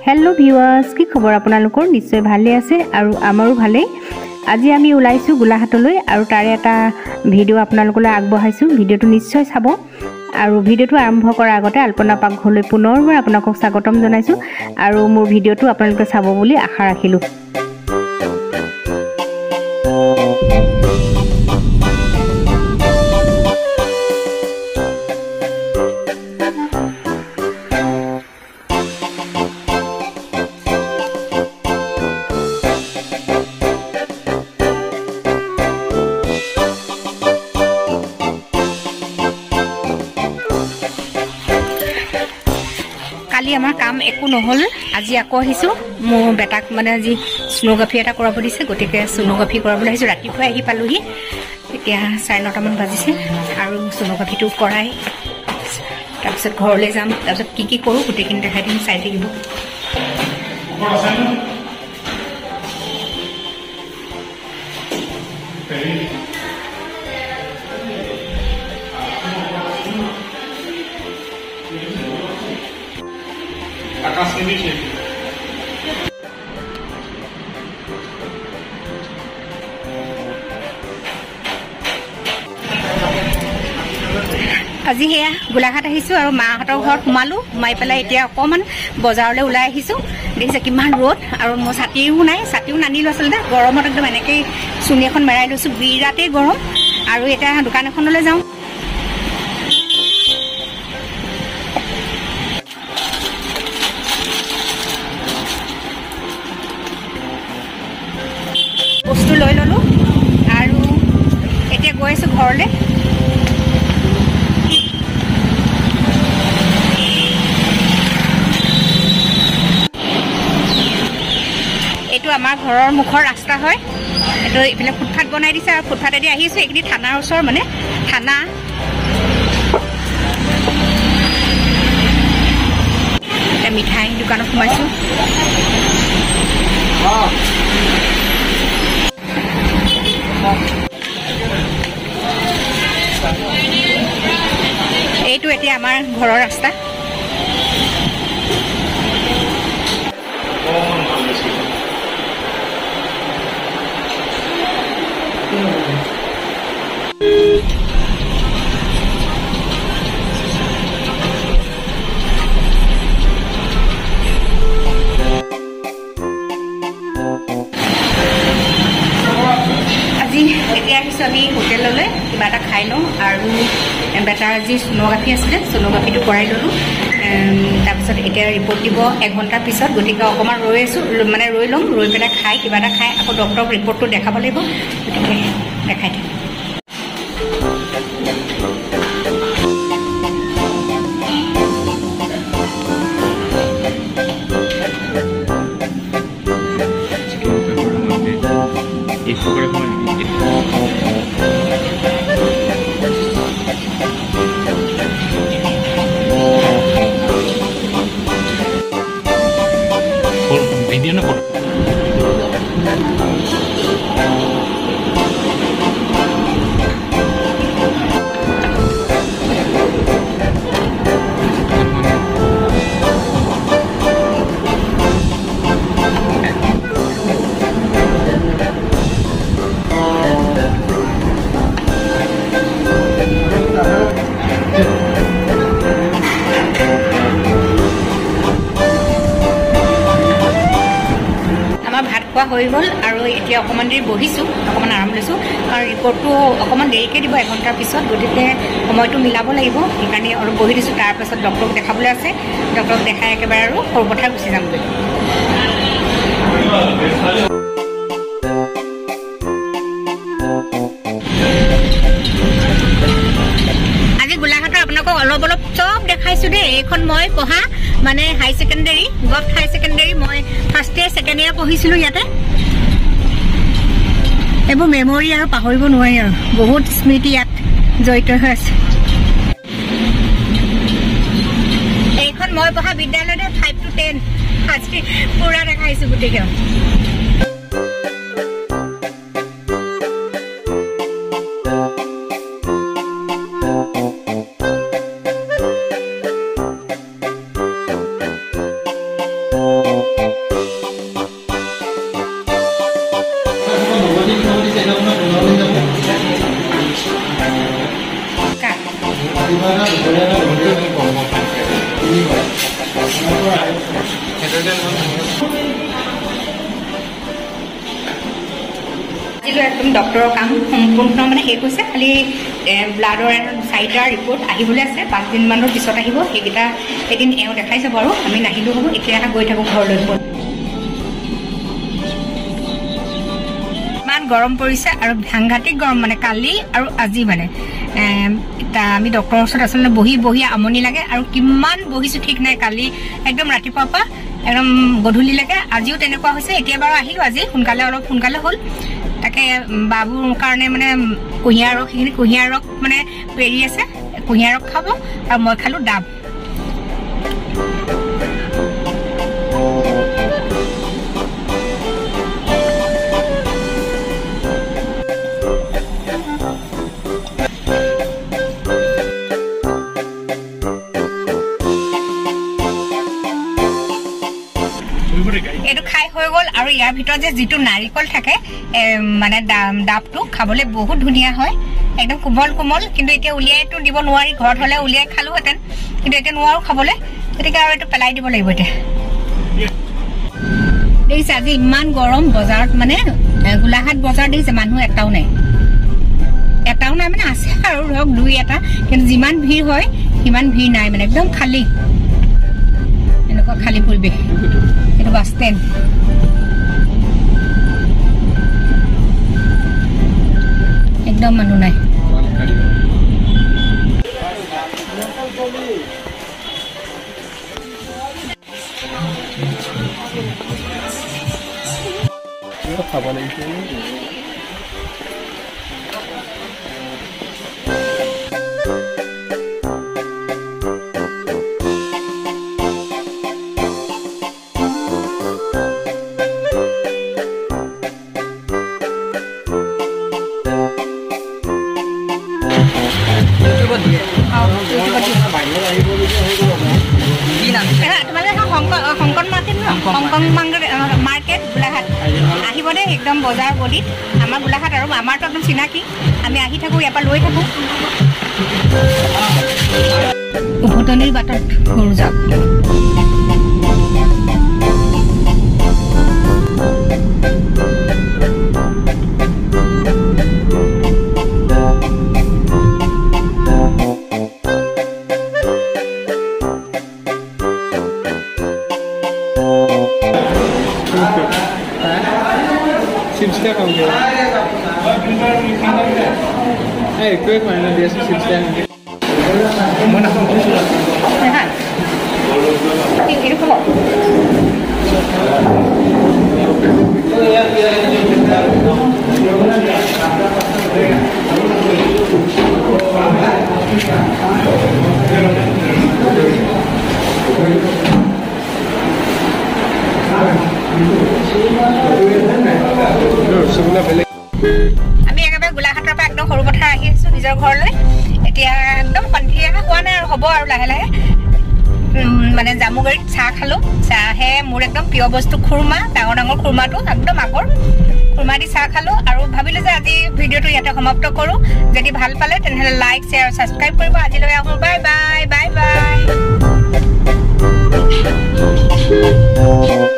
Hello' viewers, কি খবৰ আপোনালোকৰ? নিশ্চয় ভালে আছে আৰু আমাৰো ভালেই। আজি আমি ওলাইছোঁ গোলাঘাটলৈ আৰু তাৰে এটা ভিডিঅ' আপোনালোকলৈ আগবঢ়াইছোঁ। ভিডিঅ'টো নিশ্চয় চাব আৰু ভিডিঅ'টো আৰম্ভ কৰাৰ আগতে আল্পনা পাকঘৰলৈ পুনৰবাৰ আপোনালোকক স্বাগতম জনাইছোঁ আৰু মোৰ ভিডিঅ'টো আপোনালোকে চাব বুলি আশা ৰাখিলোঁ। কালি আমাৰ কাম একো নহ'ল, আজি আকৌ আহিছোঁ। মোৰ বেটাক মানে আজি ছ'ন'গ্ৰাফি এটা কৰাব দিছে, গতিকে ছ'ন'গ্ৰাফি কৰাবলৈ আহিছোঁ। ৰাতিপুৱাই আহি পালোহি, এতিয়া 9:30মান বাজিছে আৰু ছ'ন'গ্ৰাফিটো কৰাই তাৰপিছত ঘৰলৈ যাম। তাৰপিছত কি কি কৰোঁ গোটেইখিনি দেখাই দিম, চাই থাকিব। আজি সেয়া গোলাঘাট আহিছোঁ আৰু মাহঁতৰ ঘৰত সোমালোঁ। সোমাই পেলাই এতিয়া অকণমান বজাৰলৈ ওলাই আহিছোঁ। দেখিছে কিমান ৰ'দ আৰু মোৰ ছাতিও নাই, ছাতিও নানিলোঁ আচলতে। গৰমত একদম এনেকেই চুণি এখন মেৰাই লৈছোঁ, বিৰাটেই গৰম। আৰু এতিয়া দোকান এখনলৈ যাওঁ। বস্তু লৈ ল'লোঁ আৰু এতিয়া গৈ আছোঁ ঘৰলৈ। এইটো আমাৰ ঘৰৰ মুখৰ ৰাস্তা হয়। এইটো এইফালে ফুটপাথ বনাই দিছে আৰু ফুটপাথেদি আহিছোঁ। এইখিনি থানাৰ ওচৰ, মানে থানা। এতিয়া মিঠাই দোকানত সোমাইছোঁ। এইটো এতিয়া আমাৰ ঘৰৰ ৰাস্তা। আজি এতিয়া আহিছোঁ আমি হোটেললৈ, কিবা এটা খাই লওঁ। আৰু বেটাৰ আজি ছ'ন'গ্ৰাফি আছিলে, ছ'ন'গ্ৰাফিটো কৰাই ল'লোঁ। তাৰপিছত এতিয়া ৰিপৰ্ট দিব 1 ঘণ্টাৰ পিছত, গতিকে অকণমান ৰৈ আছোঁ, মানে ৰৈ ল'ম। ৰৈ পেলাই খাই কিবা এটা খাই আকৌ ডক্টৰক ৰিপৰ্টটো দেখাব লাগিব, গতিকে দেখাই থাকিম। ভিডিঅ' নে ফটো? আমাৰ ভাত খোৱা হৈ গ'ল আৰু এতিয়া অকণমান দেৰি বহিছোঁ, অকণমান আৰাম লৈছোঁ, কাৰণ ৰিপৰ্টটো অকণমান দেৰিকৈ দিব, 1 ঘণ্টাৰ পিছত। গতিকে সময়টো মিলাব লাগিব, সেইকাৰণে অলপ বহি দিছোঁ। তাৰপাছত ডক্টৰক দেখাবলৈ আছে, ডক্টৰক দেখাই একেবাৰে আৰু সৰুপথাৰ গুচি যামগৈ। আজি গোলাঘাটৰ আপোনালোকক অলপ অলপ চব দেখাইছোঁ দেই। এইখন মই পঢ়া মানে হাই ছেকেণ্ডেৰী, গভট হাই ছেকেণ্ডেৰী। মই ফাৰ্ষ্ট ইয়েৰ, ছেকেণ্ড ইয়েৰ পঢ়িছিলোঁ ইয়াতে। এইবোৰ মেমৰি আৰু পাহৰিব নোৱাৰি আৰু বহুত স্মৃতি ইয়াত জড়িত হৈ আছে। এইখন মই পঢ়া বিদ্যালয়তে 5 টু 10। আজি পুৰা দেখাইছোঁ গোটেইখন। একদম ডক্টৰৰ কাম সম্পূৰ্ণ মানে শেষ হৈছে। খালি ব্লাডৰ 4টা ৰিপৰ্ট আহিবলৈ আছে, 5 দিনমানৰ পিছত আহিব। সেইকেইটা এদিন এওঁ দেখাই যাব আৰু আমি নাহিলেও হ'ব। এতিয়া গৈ থাকোঁ ঘৰলৈ। ইমান গৰম পৰিছে আৰু সাংঘাতিক গৰম মানে কালি আৰু আজি মানে আমি ডক্টৰৰ ওচৰত আচলতে বহি বহি আমনি লাগে আৰু কিমান বহিছোঁ ঠিক নাই। কালি একদম ৰাতিপুৱাৰ পৰা একদম গধূলিলৈকে, আজিও তেনেকুৱা হৈছে। এতিয়া বাৰু আহিলোঁ আজি সোনকালে, অলপ সোনকালে হ'ল। তাকে বাবুৰ কাৰণে মানে কুঁহিয়াৰ ৰস, সেইখিনি কুঁহিয়াৰ ৰস মানে পেৰি আছে, কুঁহিয়াৰ ৰস খাব আৰু মই খালোঁ ডাব। এইটো খাই হৈ গ'ল। আৰু ইয়াৰ ভিতৰত যে যিটো নাৰিকল থাকে মানে ডাবটো খাবলৈ বহুত ধুনীয়া হয়, একদম কোমল কোমল। কিন্তু এতিয়া উলিয়াইতো দিব নোৱাৰি, ঘৰত হ'লে উলিয়াই খালোহেঁতেন, কিন্তু এতিয়া নোৱাৰো খাবলৈ, গতিকে আৰু এইটো পেলাই দিব লাগিব এতিয়া। দেখিছে আজি ইমান গৰম বজাৰত, মানে গোলাঘাট বজাৰত দেখিছে মানুহ এটাও নাই, এটাও নাই মানে আছে আৰু ধৰক দুই এটা, কিন্তু যিমান ভিৰ হয় সিমান ভিৰ নাই, মানে একদম খালী, এনেকুৱা খালী পৰিৱেশ। এইটো বাছ ষ্টেণ্ড। একদম মানুহ নাই। খাব লাগিছে। শংকৰ মাৰ্কেট ন, শংকৰ মাৰ্কেট গোলাঘাট আহিব দেই, একদম বজাৰ গলিত আমাৰ গোলাঘাট। আৰু আমাৰতো একদম চিনাকি, আমি আহি থাকোঁ, ইয়াৰ পৰা লৈ থাকোঁ। উভতনিৰ বাটত গৰু যাওক। চিপছ খাওঁগে, একোৱে খোৱা নাই দিয়াচোন, চিপছ খাওঁগে। মই নাখাওঁ। আমি একেবাৰে গোলাঘাটৰ পৰা একদম সৰুপথাৰ আহি আছো নিজৰ ঘৰলৈ। এতিয়া একদম সন্ধিয়া হোৱা নাই আৰু হ'ব আৰু লাহে লাহে। মানে জামুগুৰিত চাহ খালোঁ, চাহে মোৰ একদম প্ৰিয় বস্তু খুৰমা, ডাঙৰ ডাঙৰ খুৰমাটো একদম আগৰ খুৰমা দি চাহ খালোঁ। আৰু ভাবিলোঁ যে আজি ভিডিঅ'টো ইয়াতে সমাপ্ত কৰোঁ। যদি ভাল পালে তেনেহ'লে লাইক, শ্বেয়াৰ আৰু ছাবস্ক্ৰাইব কৰিব। আজিলৈ আহোঁ, বাই বাই, বাই বাই।